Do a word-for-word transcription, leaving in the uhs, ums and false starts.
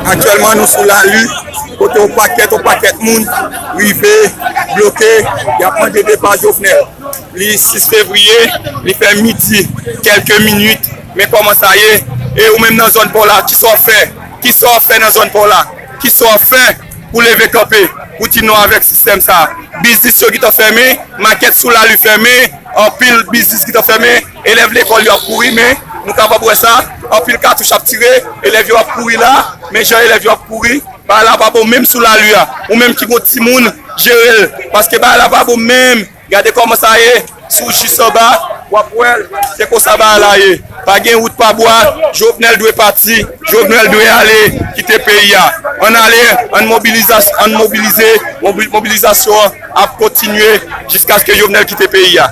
Aktyèlman, nou sou Lali, kote yon pakèt, yon pakèt moun rive, bloke, y ap mande depa Jovenel. Li sis fevriye, li fè midi, kèlke minit, men kòman sa ye? E ou menm nan zòn pa w la, kisa w ap fè? Kisa w ap fè nan zòn pa w la? Kisa w ap fè pou leve kanpe, pou di non avèk sistèm sa? Biznis yo gentan fèmen, makèt sou Lali fèmen, anpil biznis gentan fèmen, elèv lekòl yo ap kouri, men nou kapab wè sa, anpil katouch ap tire, elèv yo ap kouri la, men jan elèv yo ap kouri, bagay la pa bon menm sou Lali a. Ou menm ki gon timoun, jere l, paske bagay la pa bon menm. Gade kòman sa ye, si w jis anba, w ap wè l, se konsa bagay la ye. Pa gen wout pa bwa, Jovenel dwe pati, Jovenel dwe ale, kite peyi a. Ann ale, ann mobiliza, ann mobilize, mobi- mobilizasyon an ap kontinye jiskaske Jovenel kite peyi a.